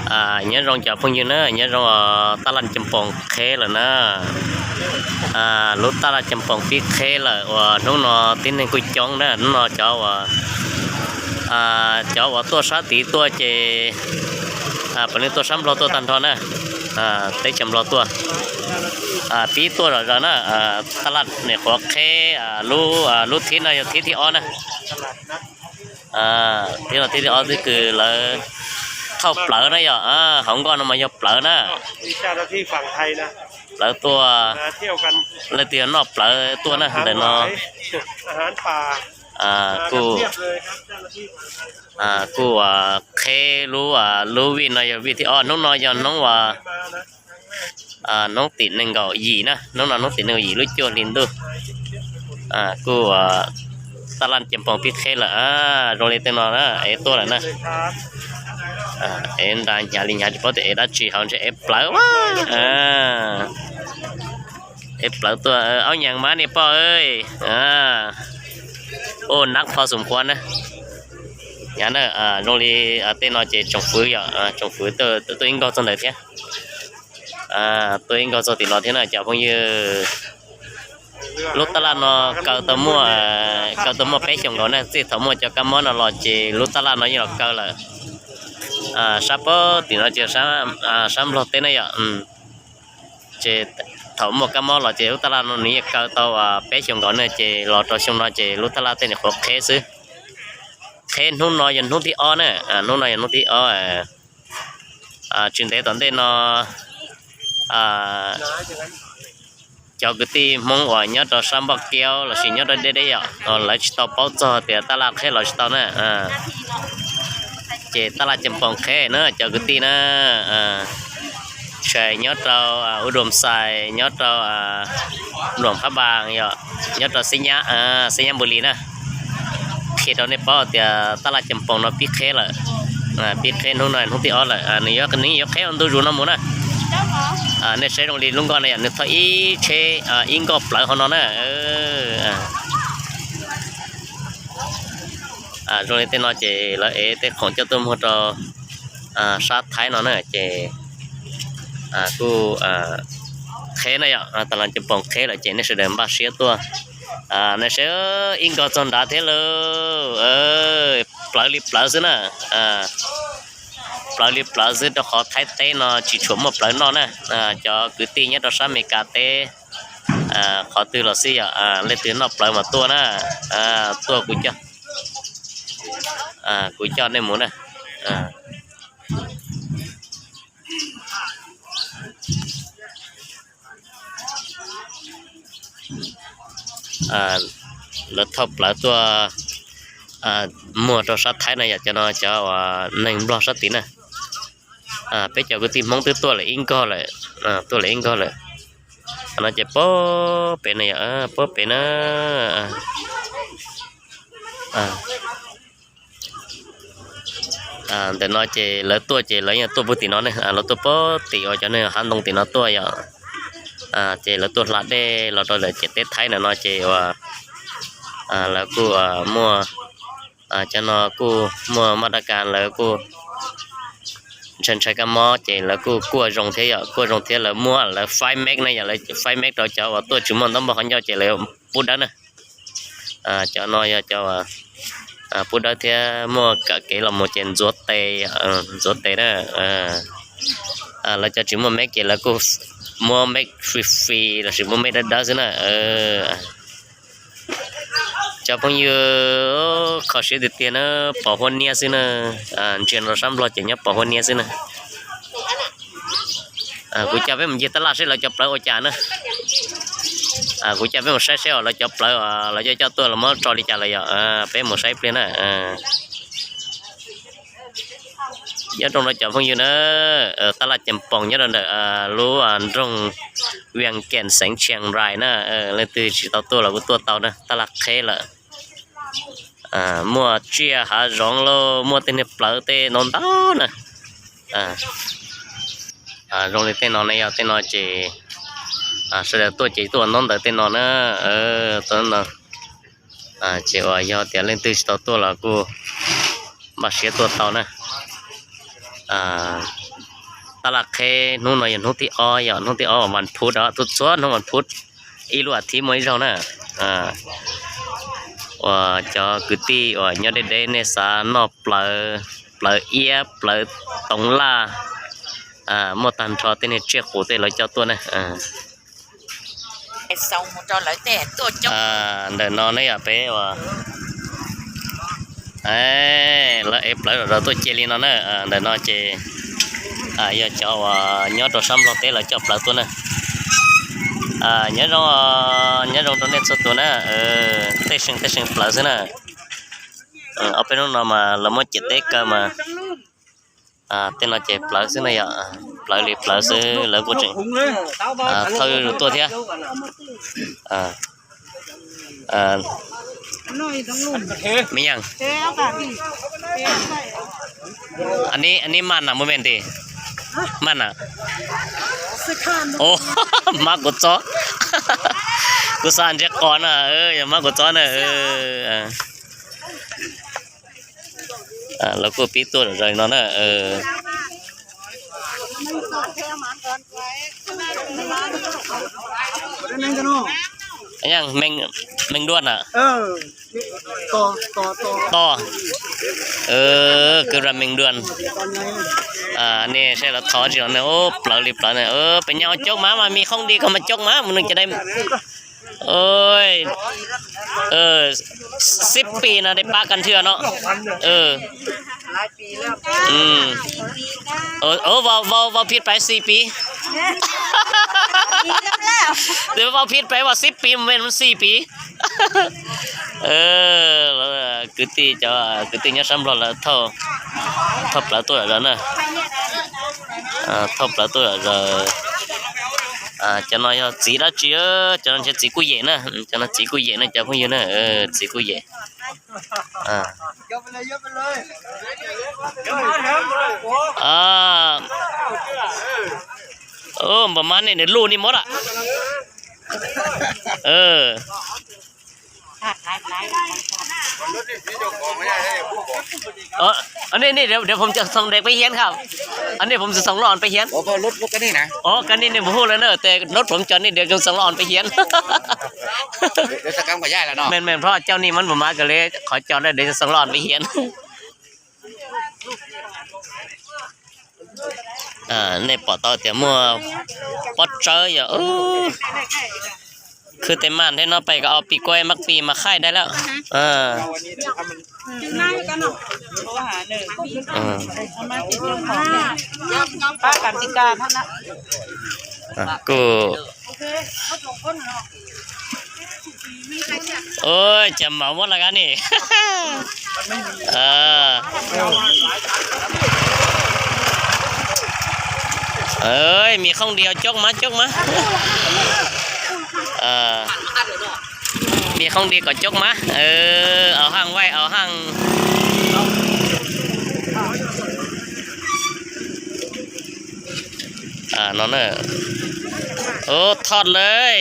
Ơ, nhớ rong chào phung yư nơ, nhớ rong, ơ, ta lăn chăm pòng khế lơ nơ. Ơ, lú ta lăn chăm pòng pí khế lơ, ơ, nông nô tín nên cúi chóng nơ, nông nô cháu, ơ, ơ, cháu, ơ, tua sát tí tua chê, ơ, pă nư tua sắm lo tua tăn tho nơ. Ơ, tê chăm lo tua. Ơ, pí tua ră ră nơ, ơ, ta lăn nê khua khế, ơ, lú, ơ, lú thí nơ, yô thí thí ó nơ. Ơ, thí nơ, thí thí ó thí cư lơ thâu plớ nơ yô, ơ, hông gõ nơ mă yô plớ nơ. มีเจ้าหน้าที่ฝั่งไทยนะ Plớ tua. มาเที่ยวกัน Lơ tì nơ plớ tua nơ, อาหาร đơ หวาย nơ. อาหารป่า Ơ, มากัน cú. เพียบเลยครับ เจ้าหน้าที่ฝั่งไทย Ơ, cú, ơ, khế lú, ơ, lú vị nơ yô vị thí ó, nông nô yô nông ơ. มานะ Ơ, nông tỉ nêng gõ yỉ nơ, nông nô nông tỉ nêng gõ yỉ lú chua linh đu. Ơ, cú, ơ, ta lăn chăm pòng pí khế lơ, ơ, rong lê tê nơ nơ, ê tua lơ nơ. Ơ, ê đa nhá linh nhá chì pô tê ê đa chì hông chê ê plớ ơ. Ê plớ tua, ơ, áo nhàng má nê pô ơi. Ơ. Ô, nắng pho sum khuôn nơ. Nhá nơ, ơ, rong lê, ơ, tê nơ chê chông phứ yô, ơ, chông phứ tua, tua, tua inh gõ trong đơ thiê. Ơ, tua inh gõ trong tỉ nơ thiê nơ, chào phung yư. Lú ta lăn nơ, cau tơ mua, ơ, cau tơ mua pé chông gõ nơ, tê thâu mua chô cá mó nơ lo chê, lú ta lăn nơ yô lo cau lơ. Ơ, sắp pô, tỉ nơ chê sắp, ơ, sắp lo tê nơ yô, ưm. Chê thâu mua cá mó lo chê, lú ta lăn nơ nê cau tơ, ơ, pé chông gõ nơ chê, lo trô chông nơ chê, lú ta lăn tê nê khua khế xứ. Khế nông nô yô nông thí ó nơ, ơ, nông nô yô nông thí ó, ơ. Ơ, chư tê tón tê nơ, ơ, chô cư tỉ mông ua nhớ trô sắm bọc kéo, lo sỉ nhớ trô đê đê yô. Ơ, lơ chì tô pô chô tê ta lăn khế lo chì tô nơ, ơ. Chê ta lăn chăm pòng khế nơ, chô cư tỉ nơ, ơ. Chê nhớ trô, ơ, U Đôm Sai, nhớ trô, ơ, Luông Phá Bàng yô. Nhớ trô xí nhá, ơ, xí nhá bù lì nơ. Khế trô nê pô tê, ơ, ta lăn chăm pòng nơ pí khế lơ. Ơ, pí khế nông nô nông thí ó lơ. Ơ, nê yô, nê yô khế ôn tu rú nơ mù nơ. Ơ, nê sê rong lê lung gõ nơ yô, nê thâu inh chê, ơ, inh gõ plớ hô nơ nơ. Ơ, ơ. Ơ, rong lê tê nơ chê lơ ê tê khong chô tua mua trô, ơ, sắp Thái nơ nơ chê. Ơ, cú, ơ, khế nơ yô, ơ, ta lăn chăm pòng khế lơ chê nê sê đơ ƀa siê tua. Ơ, nê sê ơ, inh gõ trong đa thiê lơ. Ơ, plớ lê plớ xứ nơ. Ơ, plớ lê plớ xứ trô khua Thái tê nơ chì chua mua plớ nơ nơ. Ơ, chô cư tỉ nhé trô sắp Mê Ca tê. Ơ, khua tư lo xí yô, ơ, lê tư nơ plớ mă tua nơ. Ơ, tua cú chô. Ơ, cú chô nê mù nơ. Ơ. Ơ, lơ thâu plớ tua, ơ, mua trô sắp Thái nơ yô chô nơ chô, ơ, nêng blo sắp tỉ nơ. Ơ, pê chô cư tỉ mông tư tua lơ inh gõ lơ. Ơ, tua lơ inh gõ lơ. Ơ, nơ chê pô pê nơ yô, ơ, pô pê nơ. Ơ. Ơ. Ơ, tê nơ chê lơ tua chê lơ yô tua pô tỉ nơ nơ. Ơ, lơ tua pô tỉ ua chô nơ hăn tông tỉ nơ tua yô. Ơ, chê lơ tua hlăt đê, lơ trô lơ chê tê Thái nơ nơ chê ua. Ơ, lơ cú, ơ, mua Ơ, chô nơ cú mua mă đa can lơ cú. Chăn chai cá mó chê lơ cú cua rong thiê yô, cua rong thiê lơ mua lơ phái mét nơ yô, lơ phái mét trô chô ua tua chư mua tông bok khăn yô chê lơ pút đơ nơ. Ơ, chô nơ yô chô, ơ, pút đơ thiê mua cà kê lơ mua chê nzuô tê, ơ, nzuô tê nơ, ơ. Ơ, lơ chô chư mua mét chê lơ cú mua mét free free, lơ chư mua mét đơ đơ xứ nơ, ơ. Chào phung yư, ơ, khó siết tiệt tiệt nơ, pô hôn nia xứ nơ. Ơ, chuyên lo sắm lo chê nhớ pô hôn nia xứ nơ. Ơ, cú chào pê mă dê ta lăn sê lơ chô plớ ua chà nơ. Ơ, cú chào pê mă sai sê ua lơ chô plớ, ơ, lơ chô chô tua lơ mơ trô lê chà lơ yô. Ơ, pê mă sai pliê nơ. Ơ. Nhớ trong đó chào phung yư nơ, ơ, ta lăn chăm pòng nhớ trong đó, ơ, lú, ơ, trong Viêng Chăn sánh Chiang Rai nơ, ơ, lơ tư chư tô tua lơ cú tua tô nơ, ta lăn khế lơ. Ơ, mua chia hả rong lô, mua tê nê plớ tê nôn tao nơ. Ơ. Ơ, rong lê tê nơ nê yô, tê nơ chê. Ơ, sơ đơ tua chê tua nôn tơ tê nơ nơ, ơ, tua nơ. Ơ, chê ua yô tiê lêng tư tô tua lơ cú. Bác sĩ tua tô nơ. Ơ. ຕະຫຼາດເຄ ໜູໜ້ອຍ ໜູຕິອອຍ ໜູຕິອອຍ ວັນພຸດ ທຸກສ່ວນ ວັນພຸດ ອີ່ຫຼວດທີ່ມວຍເຈົ້ານະ ອາ ວ່າຈະກຶດຕິ ວ່າຍອດເດເດ ເນສາ ນອກເປົ່າ ເປົ່າເອຍ ເປົ່າຕົງລາ ອາ ໝົດຕັນທອເຕເນເຈໂຄເຕ ລາວເຈົ້າຕົວນະ ອາ ອາ ເດີນນອນນະ ຢ່າໄປວ່າ ເອີ ລາວເອບເລີ ລາວຕົວເຈລີນອນເນີ ເອີ ເດີນນອນເຈ ອາ ຢ່າຈອວ່າ ຍອດໂຕຊ້ຳລອກເຕ ລາວຈອບເລີຕົວນະ ອາ ຍອດລົງ ຍອດລົງໂຕເນັດສຸດຕົວນະ ເອີ ເຕເຊັງ ເຕເຊັງເລີຊະນະ ເອີ ເອົາໄປນອນມາ ລາວໝົດເຈັດເຕກະມາ ອ່າ ເຕັ້ນເອົາໃຈເປົ່າຊື່ນະ ເປົ່າເລີເປົ່າຊື່ ແລ້ວກໍຈຶ່ງ ອ່າ ເຂົ້າຢູ່ຕົວເທື່ອ ອ່າ ອ່າ ແມ່ນຫຍັງ ອັນນີ້ ອັນນີ້ມັນນະ ບໍ່ແມ່ນຕິ ມັນນະ ໂອ້ ມາກກວ່າຈອກ ກູສານຈັກກ່ອນນະ ເອີ ຢ່າມາກກວ່າຈອກນະ ເອີ ອ່າ ອ່າ ແລ້ວກໍປິດຕົວເຈົ້ານອນເນາະ ເອີ ອັນຫຍັງ ແມງ ແມງດ້ວນນະ ເອີ ຕໍ່ ຕໍ່ ຕໍ່ ຕໍ່ ເອີ ຄືວ່າແມງດ້ວນ ອ່າ ອັນນີ້ໃສ່ລະທໍຈິງເນາະ ໂອ້ ເປົ່າລີເປົ່ານະ ເອີ ໄປເຍົາຈົກມາ ມາມີຂອງດີກໍມາຈົກມາ ມື້ໜຶ່ງຈະໄດ້ ໂອ້ຍ ເອີ ສິບປີນະ ໄດ້ປະກັນເທື່ອເນາະ ເອີ ຫຼາຍປີແລ້ວ ອືມ ເອີ ເອີ ເວົ້າ ເວົ້າ ເວົ້າຜິດໄປ ສີ່ປີ ປີແລ້ວ ດຽວເວົ້າຜິດໄປວ່າສິບປີ ມັນແມ່ນ ມັນສີ່ປີ ເອີ ກຶດຕິເຈົ້າ ກຶດຕິຍາມຊ້ຳລອດລະເທົ່າ ເທົ່າເປົ່າຕົວລະນະ ອ່າ ເທົ່າເປົ່າຕົວລະ ອ່າ ຈະໜ້ອຍເຮົາຈີລະຈີ ເອີ ຈະໜ້ອຍຈະຈີກູເຢນະ ຈະໜ້ອຍຈີກູເຢນະ ເຈົ້າຜູ້ຢູ່ນະ ເອີ ຈີກູເຢ ອ່າ ອ່າ ເອີ ປະມານນີ້ ເລີຍ ລູກນີ້ໝົດອະ ເອີ ເອີ ອັນນີ້ ນີ້ ດຽວ ດຽວຜົມຈະສົ່ງເດັກໄປຮຽນຄັບ ອັນນີ້ຜົມຈະສົ່ງຫຼານໄປຮຽນ ໂອ້ ເພາະລົດ ລົດຄັນນີ້ນະ ອໍ ຄັນນີ້ນີ້ບໍ່ຮູ້ແລ້ວເນີ ແຕ່ລົດຜົມຈອດນີ້ ດຽວຈະສົ່ງຫຼານໄປຮຽນ ດຽວ ດຽວສະກຳກໍຍ້າຍແລ້ວເນາະ ແມ່ນໆ ເພາະເຈົ້ານີ້ມັນບໍ່ມາ ກໍເລີຍຂໍຈອດແລ້ວ ດຽວຈະສົ່ງຫຼານໄປຮຽນ. ອ່າ ໃນປໍເຕົາແຕ່ມົວປອດເຈີຍ ເອີ ຄືແຕ່ໝານແທ້ເນາະ ໄປກໍເອົາປີກລ້ວຍໝາກປີມາຂາຍໄດ້ແລ້ວ ເອີ ເອີ ປ້າກັນຕິກາຫັ້ນນະ ອ່າ ກູ ໂອ້ຍ ຈະເມົາໝົດລະກະນີ້ ເອີ ເອີຍ ມີຂອງດີເອົາຈົກມາ ຈົກມາ ເອີ ມີຂອງດີກໍຈົກມາ ເອີ ເອົາຮັ່ງໄວ້ ເອົາຮັ່ງ ອ່າ ນອນເນີ ໂອ້ ທອດເລີຍ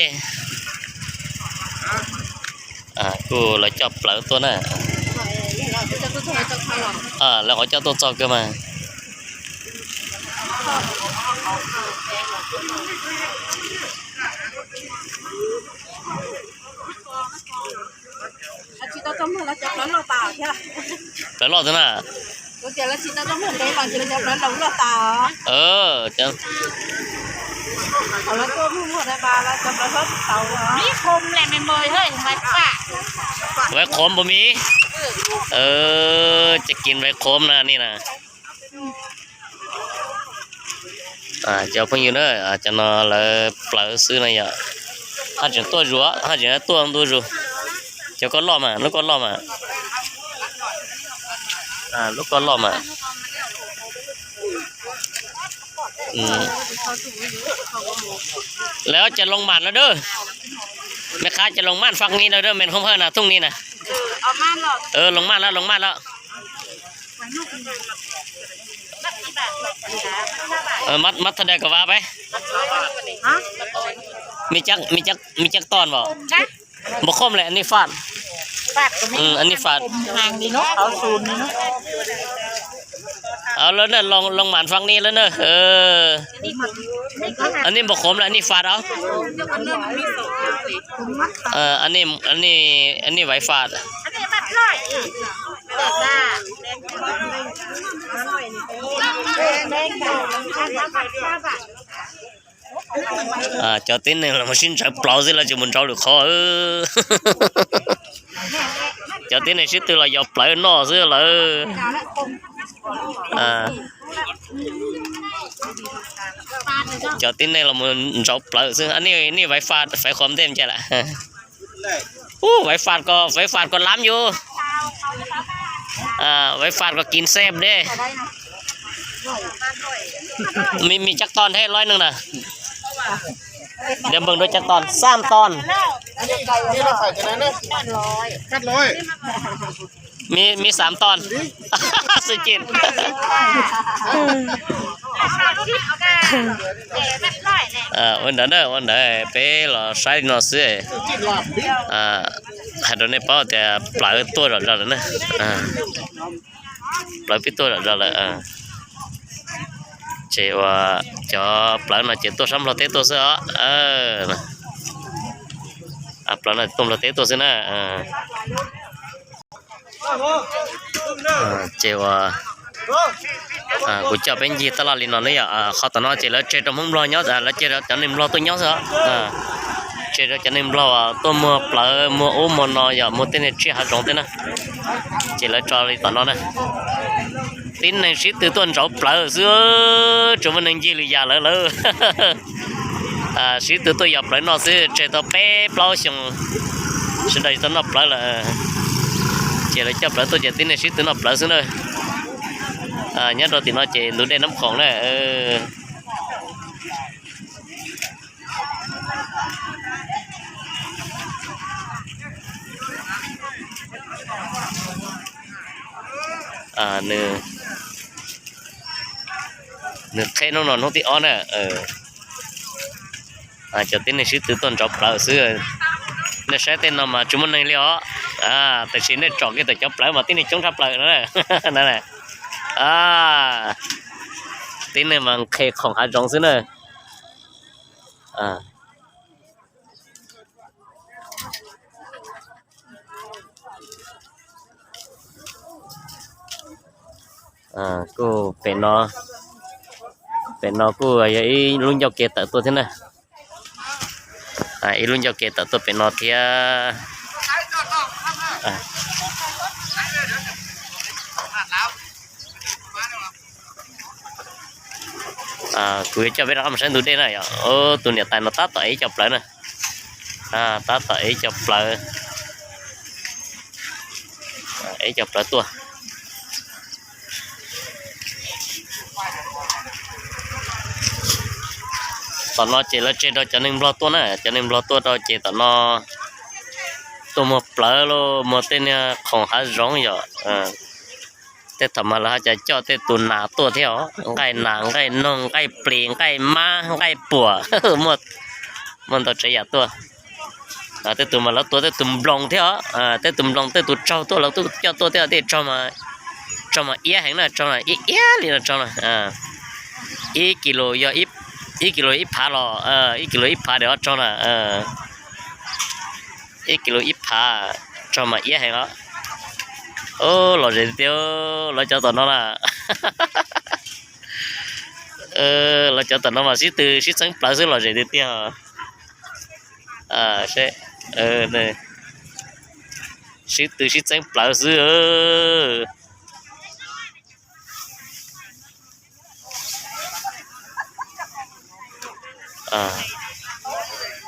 ອ່າ ກູລະຈອບເປົ່າຕົວນະ ອ່າ ແລ້ວເຂົາເຈົ້າຕົວຈອກເກີມາ. ເອີ ຈັ່ງ ມີຄົມແຫຼະແມ່ນບໍ່ເຮີ້ຍ ໄວ້ປາກ ໄວ້ຂົມບໍ່ມີ ເອີ ຈະກິນໄວ້ຂົມນະນີ້ນະ. ອ່າ ເຈົ້າເພິ່ນຢູ່ເດີ ອາຈານນອລະເປົ່າຊື່ນະຍະ ຫາຈະຕົວຢູ່ ຫາຈະຕົວຢູ່ ເຈົ້າກໍລໍມາ ລູກກໍລໍມາ ອ່າ ລູກກໍລໍມາ ອືມ ແລ້ວຈະລົງມານແລ້ວເດີ ແມ່ຄ້າຈະລົງມານຝັ່ງນີ້ແລ້ວເດີ ແມ່ນຂອງເພິ່ນນະ ທຸ່ງນີ້ນະ ເອີ ລົງມານແລ້ວ ລົງມານແລ້ວ. ເອີ ມັດ ມັດເທົ່າໃດກໍວ່າໄປ ຮະ ມີຈັກ ມີຈັກ ມີຈັກຕອນບໍ່? ບໍ່ຄົມແຫຼະ ອັນນີ້ຟາດ ຟາດກໍມີ ອືມ ອັນນີ້ຟາດ ຫ່າງດີເນາະ ເອົາສູນນີ້ເນາະ. ເອົາແລ້ວເນີ ລອງ ລອງໝານຝັ່ງນີ້ແລ້ວເນີ. ເອີ ອັນນີ້ບໍ່ຂົມລະ ອັນນີ້ຟາດເອົາ. ເອີ ອັນນີ້ ອັນນີ້ ອັນນີ້ໄວ້ຟາດ. ອ່າ ເຈົ້າຕິນນີ້ລະມາຊິນໃສ່ເປົ່າຊິລະ ຈະໝູນເຈົ້າຫຼືຄໍ. ເອີ ເຈົ້າຕິນນີ້ຊິຕື່ລະຢອກເປົ່ານອກຊິລະ. ອ່າ ເຈົ້າຕິນນີ້ລະໝູນເຈົ້າເປົ່າຊິ. ອັນນີ້ ນີ້ໄວ້ຟາດ ໄຟຄວາມເຕັມໃຈລະ. ໂອ້ ໄວຟາດກໍ ໄວຟາດກໍລ້ຳຢູ່. ອ່າ ໄວຟາດກໍກິນແຊບເດ້. ມີ ມີຈັກຕອນແທ້ ຮ້ອຍໜຶ່ງນະ? ດຽວເບິ່ງດູຈັກຕອນ. ສາມຕອນ. ນີ້ເຮົາໃສ່ຈັ່ງໃດນະ? ແປດຮ້ອຍ ມີ ມີສາມຕອນ. ສຸຈິດ. ເອີ ວັນໃດເດີ ວັນໃດເປລໍໃຊ້ນອເຊ. ອ່າ ໃຫ້ໂດນໃນເປົ້າແຕ່ປາຕົວດອກດອກນະ. ອ່າ ປາປິດຕົວດອກດອກ. ອ່າ ເຈວ່າຈະປານະ ເຈຕົວຊ້ຳລໍເຕະຕົວເສືອ. ເອີ ອ່າ ປານະ ຕົມລໍເຕະຕົວເສືອນະ. ອ່າ ເຈວ່າ ອ່າ ກູຈະເປັນຢີຕະຫຼາດລີນອນນີ້. ອ່າ ເຂົ້າຕານອ ເຈແລ້ວເຈຕົມຫົມລໍຍອດ. ອ່າ ແລ້ວເຈແລ້ວຈະໜຶ່ມລໍຕົວຍອດເສືອ. ອ່າ ເຈແລ້ວຈະໜຶ່ມລໍຕົວເມືອປາ ເມືອໂອເມືອນອ ເມືອເຕເນເຈຫາຈົງເຕນະ. ເຈແລ້ວຈະລີຕານອນນະ. ຕິນໃນຊິດຕື່ຕົນເຈົ້າປາເສືອ ຈະມານັ່ງຢີຫຼືຢາເລີເລີ. ອ່າ ຊິດຕື່ຕົວຢາປານອກຊິ ເຈຕອເປປາຊົງ ຊິໄດ້ຕະນອກປາລະ. ເຈລະຈັບປາຕົວເຈຕິນໃນຊິດຕື່ນອກປາຊິເນີ. ອ່າ ຍາດອກຕິນອກເຈດູເດນ້ຳຂອງນະ. ເອີ ອ່າ ເນີ ເນີເຄນ້ອງນອນຫ້ອງຕິອອນນະ. ເອີ ອ່າ ຈະຕິນໃນຊິດຕື່ຕົນຈອບປາເສືອ ໃນສາຍເຕນອມາຈຸມະໄນເລອ. ອ່າ ແຕ່ຊິໃນຈອກເກຕະຈອບປາມາຕິນໃນຈົງທັບປານັ້ນແຫຼະ ນັ້ນແຫຼະ. ອ່າ ຕິນໃນມັງເຄຂອງຫາຈອງຊິເນີ. ອ່າ ອ່າ ກູເປນນໍ ເປນນໍ ກູອາຍຸອີລຸນຢອກເກຕະຕົວເທນະ. ອ່າ ອີລຸນຢອກເກຕະຕົວເປນນໍເທຍ. ອ່າ ອ່າ ກູຈະເວລາມາໃຊ້ດູເດນະ. ໂອ ຕູເນຍຕາຍນໍ ຕາຕໍ່ເອຈອບເປີນະ. ອ່າ ຕາຕໍ່ເອຈອບເປີ ອ່າ ເອຈອບເປີຕົວ. ຕອນນໍເຈລະເຈດອກຈາກໜຶ່ງບລັອກຕົວນະ ຈາກໜຶ່ງບລັອກຕົວດອກເຈຕອນນໍ ຕົວເມືອເປີໂລ ເມືອເຕເນຍຂອງຫາຈອງເຍາະ. ເອີ ເຕທຳມະລາຈະເຈາະເຕຕູນາຕົວເທວ ໄກ່ນາ ໄກ່ນົງ ໄກ່ປລີ ໄກ່ມ້າ ໄກ່ປົວ ໝົດ ມັນຕ້ອງໃຊ້ຢາຕົວ. ອ່າ ເຕຕູມາລະຕົວ ເຕຕູມບລັອງເທວ ອ່າ ເຕຕູມບລັອງ ເຕຕູເຈົ້າຕົວ ລະຕູເຈົ້າຕົວເທວ ເຕເຈົ້າມາ ເຈົ້າມາເອຍແຮງນະ ເຈົ້າມາເອຍ ເອຍລີນະ ເຈົ້ານະ. ອ່າ ອີກິໂລ ເອຍ ອີ ອີກິໂລ ອີພາລອ ເອີ ອີກິໂລ ອີພາເດ ເຈົ້ານະ ເອີ ອີກິໂລ ອີພາ ເຈົ້າມາເອຍແຮງເນາະ. ໂອ້ ຫຼໍ່ເຈເຕວ ຫຼໍ່ເຈົ້າຕອນນໍລະ ເອີ ຫຼໍ່ເຈົ້າຕອນນໍມາຊິຕື້ຊິເຊິ່ງປາຊື້ຫຼໍ່ເຈເຕວ. ອ່າ ເຊ ເອີ ເນີ ຊິຕື້ຊິເຊິ່ງປາຊື້ ເອີ. ອ່າ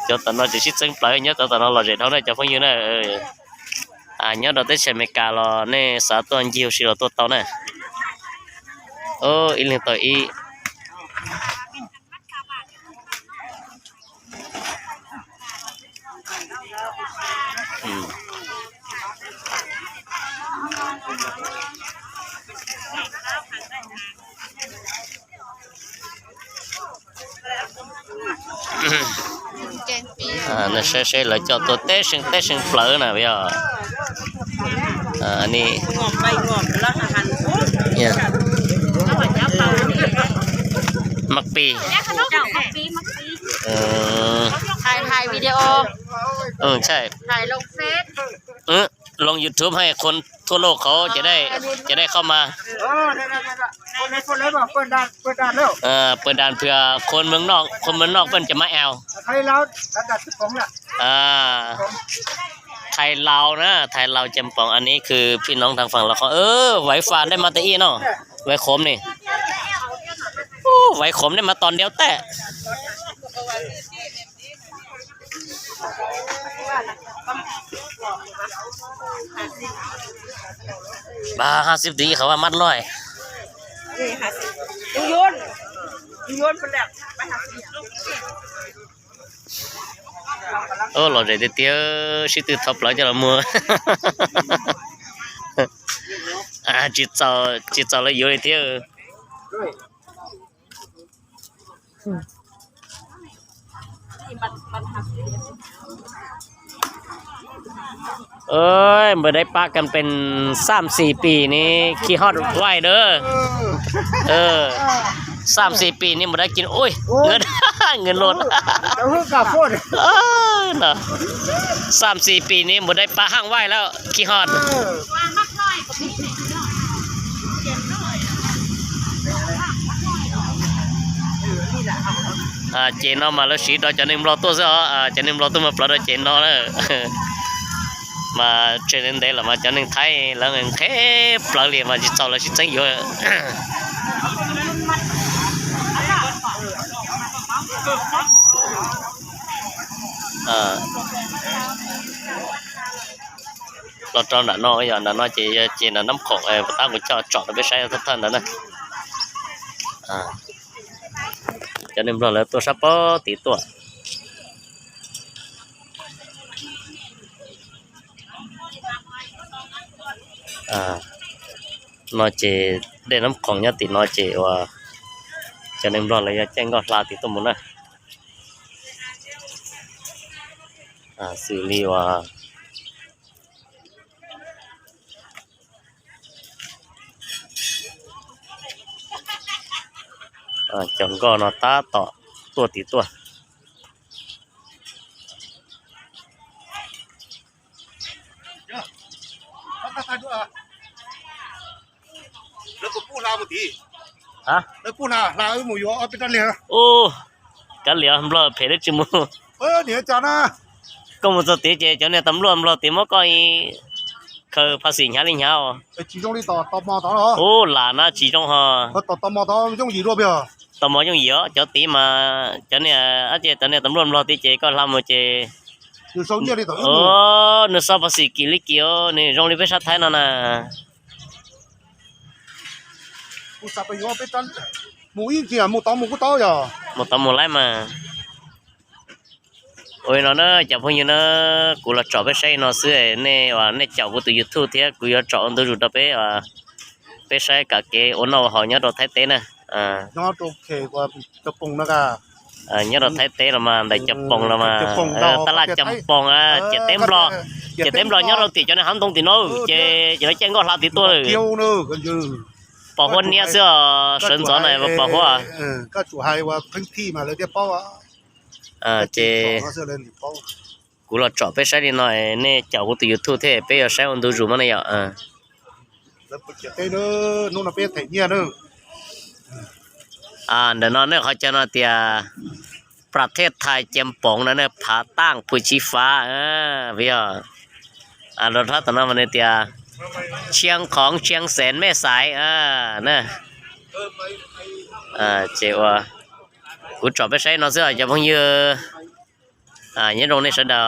ເຈົ້າຕານອນຈະຊິດເຊິ່ງປາຍ ຍອດຕານອນຫຼໍ່ເຈເທົ່າໃດເຈົ້າເພິ່ງຢູ່ນະ. ເອີ ອ່າ ຍອດດອກເຕເຊເມກາຫຼໍ່ເນ ສາຕົວຈິວຊິຫຼໍ່ຕົວເຕົານະ. ໂອ້ ອີ່ລິງໂຕອີ່ ອືມ. ອ່າ ນັ້ນເຊ ເຊ ລະຈອດຕົວເຕະເຊິ່ງ ເຕະເຊິ່ງເປີນະ ເວຍ. ອ່າ ອັນນີ້ ງອມໄປງອມລະຫັນ ເອີ. ໝາກປີ ເຈົ້າ ໝາກປີ ໝາກປີ ເອີ ຖ່າຍ ຖ່າຍວິດີໂອ ເອີ ໃຊ່ ຖ່າຍລົງເຟສ ເອີ ລົງຢູທູບໃຫ້ຄົນທົ່ວໂລກເຂົາຈະໄດ້ ຈະໄດ້ເຂົ້າມາ ເອີ ໄດ້ໆໆ ເປີດເລີຍ ເປີດເລີຍ ເປີດດ່ານ ເປີດດ່ານແລ້ວ ເອີ ເປີດດ່ານເພື່ອຄົນເມືອງນອກ ຄົນເມືອງນອກເພິ່ນຈະມາແອວ ໄທລາວ ລະດັບສິບສອງລະ ອ່າ ໄທລາວນະ ໄທລາວຈຳປອງ ອັນນີ້ຄືພີ່ນ້ອງທາງຝັ່ງລາວເຂົາ ເອີ ໄວຟານໄດ້ມາແຕ່ອີ້ເນາະ ໄວໂຄມນີ້ ໂອ້ ໄວໂຄມໄດ້ມາຕອນດຽວແທ້. ບາ ຫ້າສິບດີ ເຂົາວ່າມັດຮ້ອຍ ເອີ ຫ້າສິບ ໂຍນ ໂຍນໄປແລ້ວ ໄປຫາ ໂອ້ ຫຼໍ່ໃດເຕີ ຊິຕື້ທັບລາວຈະລະມົວ ອາ ຈິດເຈົ້າ ຈິດເຈົ້າລະຢູ່ເຕີ. ເອີຍ ບໍ່ໄດ້ປະກັນເປັນສາມສີ່ປີນີ້ ຄິດຮອດໄວເດີ ເອີ ສາມສີ່ປີນີ້ບໍ່ໄດ້ກິນ ໂອ້ຍ ໂອ້ຍ ເງິນ ເງິນໂລດ ເອີຍເນາະ ສາມສີ່ປີນີ້ບໍ່ໄດ້ປະຮ່າງໄວແລ້ວ ຄິດຮອດ ເອີ. ອ່າ ເຈນອນມາແລ້ວ ຊິດອກຈາໜຶ່ງບລັອກຕົວເສື້ອ ອ່າ ຈາໜຶ່ງບລັອກຕົວມາປະດອກເຈນອນເດີ ມາເຈນເດລະ ມາຈາໜຶ່ງໄທ ແລ້ວເຂົາເປັນເຫຼືອມາຊິເຈົ້າລະຊິເຈັງຢູ່ ອ່າ. ລາວເຈົ້າໜ້ານ້ອຍ ໜ້ານ້ອຍເຈ ເຈນອນນ້ຳຂອງ ເອີ ຕາມກູເຈົ້າຈອດໄປໃຊ້ເທົ່ານັ້ນນະ ອ່າ ຈະເລີ່ມລອດແລ້ວ ຕົວຊາປໍຕິຕົວ ອ່າ ນ້ອຍເຈ ໄດ້ນ້ຳຂອງຍາຕິນ້ອຍເຈວ່າ ຈະເລີ່ມລອດແລ້ວ ຢ່າແຈ້ງກໍລາຕິຕົວໝູນນະ ອ່າ ຊື່ລີວ່າ ອ່າ ຈອງກໍນອຕາຕໍ່ຕົວຕິຕົວ ແລ້ວກໍປູລາໝົດຕິ ຮະ ແລ້ວປູລາ ລາເອີຍ ໝູຢູ່ເອົາໄປຕັດເລີຍ ໂອ້ ກັນເລີຍ ບໍ່ເພໄດ້ຈິໝູ ເອີ ເນຍຈານະ ກໍໝູຕົວຕິເຈ ເຈົ້າເນຍຕຳຫຼວດ ບໍ່ຕິໝໍກໍອີ ເຄີພາສີຫຍັງນີ້ຫຍັງ ໄປຈີຈົງລີຕໍ່ ຕມຕໍ່ເນາະ ໂອ້ ຫຼານນະ ຈີຈົງຮອ ເອີ ຕໍ່ ຕມຕໍ່ ຈົງຢີໂລດເບຍ ຕມຈົ່ງຢີເນາະ ເຈົ້າຕິມາ ເຈົ້າເນຍ ອາເຈ ເຈົ້າເນຍຕຳຫຼວດ ບໍ່ຕິເຈ ກໍລຳເຈ ຢູ່ຊົງເຈລີຕໍ່ ໂອ້ ໜຶ່ງຊາວພາສີກີລິກິໂອ ນີ້ຈົງລີເປັນຊາດໄທນະນະ ກູສາໄປຢູ່ເປັນຕັນ ໝູອີກເທື່ອ ໝູຕໍ່ ໝູກູຕໍ່ຢາ ໝູຕໍ່ ໝູໄລ່ມາ ໂອ້ຍເນາະເນີ ເຈົ້າຜູ້ຍິງເນີ ກູລະຈອບໄປໃຊ້ເນາະ ຊື້ແນ່ວ່າແນ່ເຈົ້າກູຕູຢູທູບເທື່ອ ກູຢາກຈອບອັນດູຢູ່ຕໍ່ໄປວ່າ ໄປໃຊ້ກະເກໂອນອກເຮົາຍອດດອກໄທເຕນະ ອ່າ ຍອດໂອເຄກວ່າຈະປົງນະກະ ອ່າ ຍອດດອກໄທເຕລະມາ ໄດ້ຈະປົງລະມາ ເອີ ຕະຫຼາດຈຳປອງ ອ່າ ເຈເຕັມບລັອກ ເຈເຕັມບລັອກ ຍອດດອກຕິຈະນະຫຳຕົງຕິໂນ ເຈ ເຈໄດ້ແຈ້ງກໍລາຕິຕົວ ປາຫົວເນຍເສື້ອ ເຊີນສອນໃນປາຫົວ ເອີ ກໍຈູໃຫ້ວ່າພື້ນທີ່ມາເລີຍເດປາ ອ່າ ເຈ ກູລະຈອບໄປໃຊ້ນິດໜ້ອຍ ແນ່ເຈົ້າກູຕູຢູທູບເທື່ອ ເປຢາກໃຊ້ອັນດູຢູ່ມານະຢາ ເອີ ແລ້ວໄປເກັບໄດ້ເດີ ໂນ່ນນະ ໄປໄຖເມຍເດີ ອ່າ ເດີນອນເນີ ເຂົາເຈົ້ານອນເຕຍ ປະເທດໄທ ຈຳປອງນະເນີ ຜາຕັ້ງ ພູຊີຟ້າ ເອີ ພີ່ ອ່າ ລົດທັດຕະນອນມາເນເຕຍ ຊຽງຂອງ ຊຽງແສນ ແມ່ສາຍ ເອີ ນະ ອ່າ ເຈວ່າ ກູຈອດໄປໃຊ້ນອນເສື້ອ ຈະເພິ່ງເຢີ ອ່າ ຍາລົງໃນສະດາ